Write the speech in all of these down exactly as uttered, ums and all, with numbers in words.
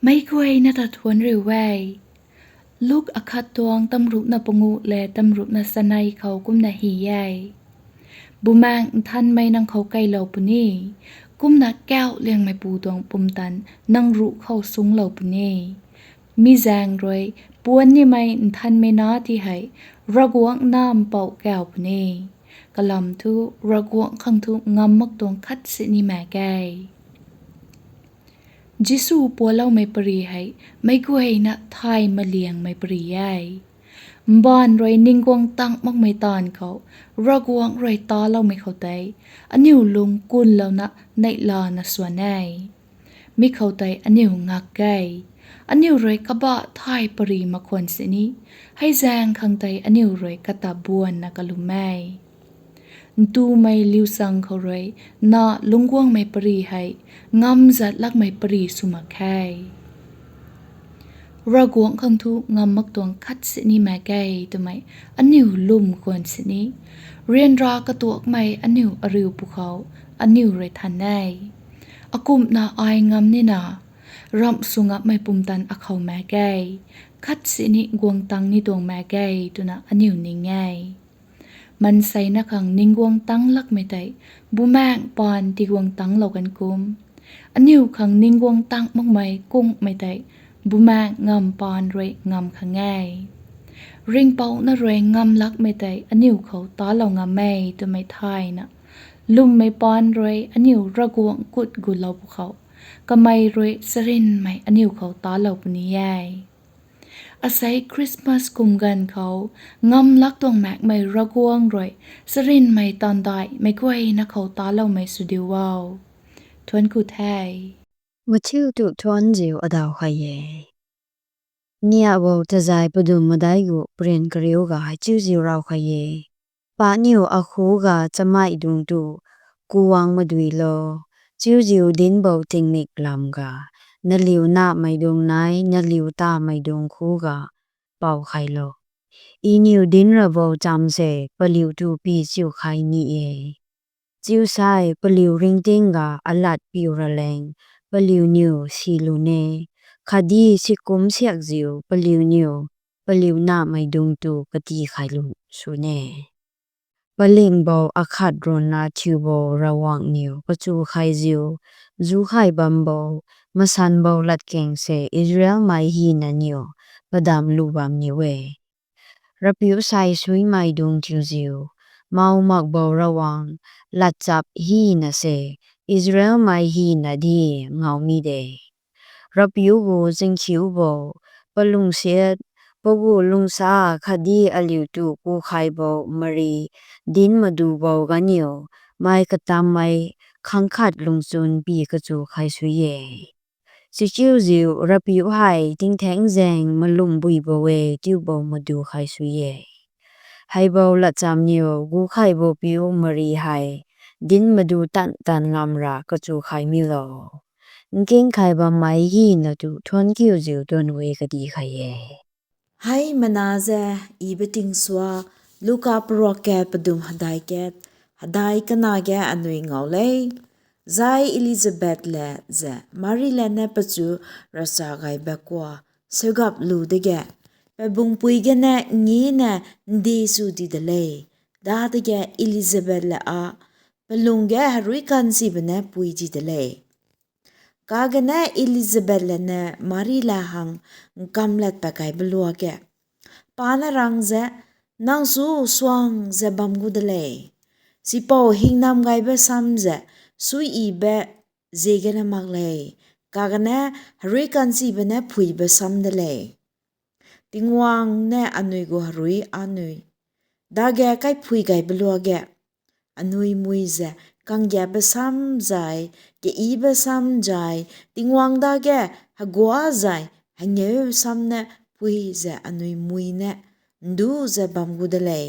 Meic guayna ta thuanc riu e. Luk akhat tuang tamrukna panguh lev tamrukna chanei khou kumna hy e: Bumaengh Nthanmei nang khou keylou puni, kumna kauh liangmeipu tuang pumtan nang ruh khou sungclou puni. Mi zaeng rui puanc nimei nthanmei nac ti hei Ravguangc Nac Mpouh kauh puni. Kalam thu, Ravguangc khang thu ngam mak tuang khat sini mak ge. Jisu pualoumei pary hei meic guayna thay maliangmei pary e. Mbaanv rui ningguang tang makmei taanv khou Ravguangc rui taloumei khou tei aniu lung kunlouna neihlana swan e. Mi khou tei aniu ngak e. Aniu rui kabah thay pary mak khwan sini, hei zaeng khang tei aniu rui kata buanna kalum e. Ntumei liusang khou rui na lungcguangmei pary hei ngam zat lakmei pary sw mak khe. Ravguangc khang thu ngam mak tuang khat sini mak ge twmei aniu lwm khwan sini, ryanra katuakmei aniu ariu pwkhou aniu rui than e. Akumhna ai ngam nina, ramh sw ngapmei pumtan akhou mak ge, khat sini guang tang ni tuang mak ge twna aniu ning e. Manseina khang ningguang tang lakmei tei Bumaengh Paan tiguang tanglou kan kum, aniu khang ningguang tang makmei kungmei tei Bumaengh Ngam Paan rui ngam khang e. Ringhpouna rui ngam lakmei tei aniu khou talou ngam e twmei thayna, lwmmei paan rui aniu Ravguangc kut gulou pwkhou, kamei rui charynmei aniu khou talou puni e. Asei Christmas kum ganv khou ngam lak tuang maekmei Ravguangc rui charynmei taanvdaihmei guayna khou taloumei sw diu o. Thuanc ku the. Mathiu tu thuanziu adaw kha e. Niabou tazai padum madai gu prin kariu ga chiuziu raw kha e. Paniw akhu ga chamei dungc tu kuwang maduilo. Chiuziu dincbou tingmik lam ga, naliu nahmei dungc nai naliu tamei dungc khu ga pou khailo. Iniw dinc rabou cham se paliu tu pi chiu khai ni e. Chiu sai paliu ringting ga alat piu raleng paliuniw si lu ne, khatdi sikumc siakziu paliuniw paliu nahmei dungc tu kati khailu sw ne. Palingvbou akhat ruanna thiubou Ravguangc niw kachu khaiziu, zukhai bambou, masanbou latkaeng se Israelmei hina niw padamlu bam niw e. Rapiu sai suimei dungc thiuziu, mou makbou Ravguangc latchap hina se Israelmei hina di ngau mi de. Rapiu gu zingkhiubou, palungsiat, pagu lungsa khatdi aliu tu ku khaibou mari dinc madubou ganv niw, mei katammei khang khat lungchun pi kachu khai sui e. Sichiuziu Rapiu hei tingthangc zaeng malum buibou e tiubou madu khai sui e. Heibou latcham niw gukhaibo piu mari hei dinc madu tan tan lam ra kachu khai milo. Nking khai bammei hina tu thuanc kiuziu tuan e kadi khai e. Hei mana ze, ibe tingsua, Luka paruak kat padum hadai kat, hadai kana ge anui ngau le. Zai Elizabeth le ze Mari le ne pachu ravcha gaibe kua, sugap lu dege, pabungpui gene nge ne ndi sw di de le. Dadege Elizabeth le a, palung ge harui kansibe ne pui di de le. Kagane Elizabeth le ne Mari le hang nkamlat pat kaibe luage, pa na rang ze, nang su suang ze bam gu de le. Sipou hingnam gaibe sam ze, sui ibe ziegena mak le. Kagane harui kansibe ne phuibe sam de le. Tingwang ne anui gu harui anui dage kaiphui gaibe luage, anui mui ze kanggiabe sam zai, keibe sam zai, Tingwang dage hagua zai, hangeu sam ne phui ze anui mui ne ndu ze bam gu de le.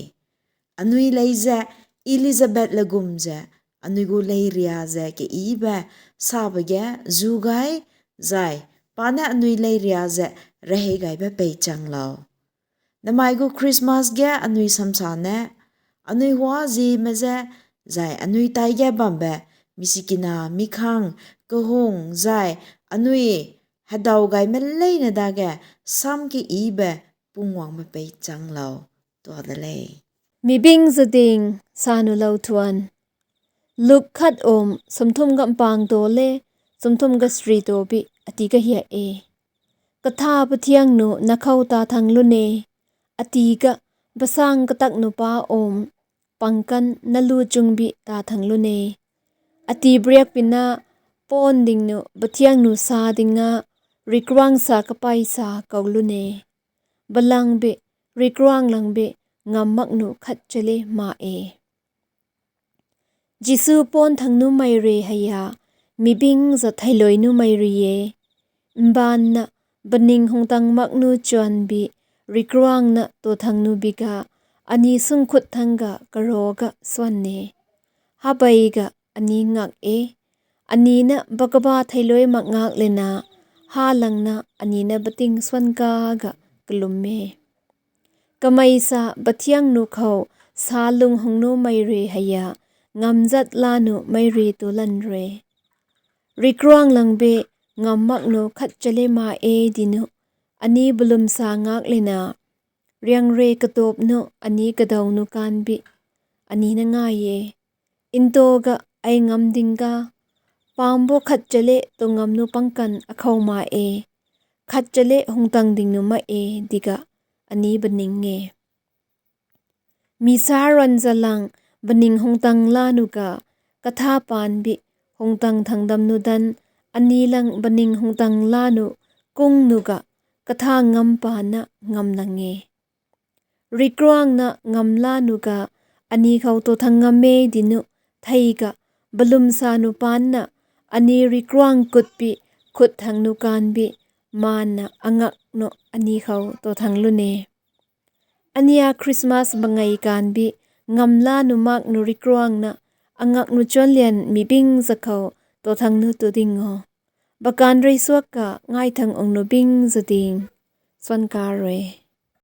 Anui lei ze Elizabeth le gum ze, anui gu leiria ze keibe sabe ge zu gay zai, pa ne anui leiria ze rehei gaibe pei chang lou. Namei gu Christmas ge anui samsa ne, anui hua zime ze, zai anui tai ge bambe, misikina, mikhang, kahung, zai, anui Hadaw gaymei leina dage, sam ki ibe pungwang mapei changlou, tua da le. Mi bing zading sa nu lou thuan. Luk khat um sumthum gampang to le, sumthum gasri to bi ati kahia e. Katha pathiang nu nakhou ta thang lune, ati ka basang katak nu pa um, pangkan nalu chung bi ta thang lune. Ati briak pina pon ding nu pathiang nu sa dinga, rikruang sa kapai sa kou lune. Balang bi, rikruang lang bi, ngam mak nu khat chale ma e. Jisu pon thang numei re hei a, mi bing za theilui numei re e. Mbaanna, baning hungtang mak nu chuan bi, rikruangna to thang nu bi ga, ani sungkhut thang ga karoga swan e. Habei ga ani ngak e. Ani na bakaba theilui mak ngak lena, ha langna ani na bating swan ka ga kalum e. Kamei sa bathiang nu khou sa lung hung numei re hei a, ngam zat la nu mei re tu lan re. Rikruang lang bi ngam mak nu khat chale ma e di nu, ani balum sa ngak lena, riang re katup nu ani kadaw nu kan bi, ani na ngai e. Nto ga ai ngam ding ga, pam bo khat chale tu ngam nu pangkan akhou ma e, khat chale hungtang ding nu ma e di ga, ani baning e. Mi sa ran za lang baning hungtang la nu ga, katha paan bi hungtang thang dam nu dan, ani lang baning hungtang la nu kung nu ga, katha ngam paan na ngam lang e. Rikruang na ngam la nu ga, ani khou to thang ngam e di nu, thei ga, balum sa nu paan na, ani rikruang kut bi, khut thang nu kan bi, maan na angak nu ani khou to thang lune. Ani a Christmas bangai kan bi, ngam la nu mak nu rikruang na, angak nu chuan lian mi bing za khou, to thang nu tu ding o. Bakan rui suak ka ngai thang ung nu bing za ding. Swan ka rui.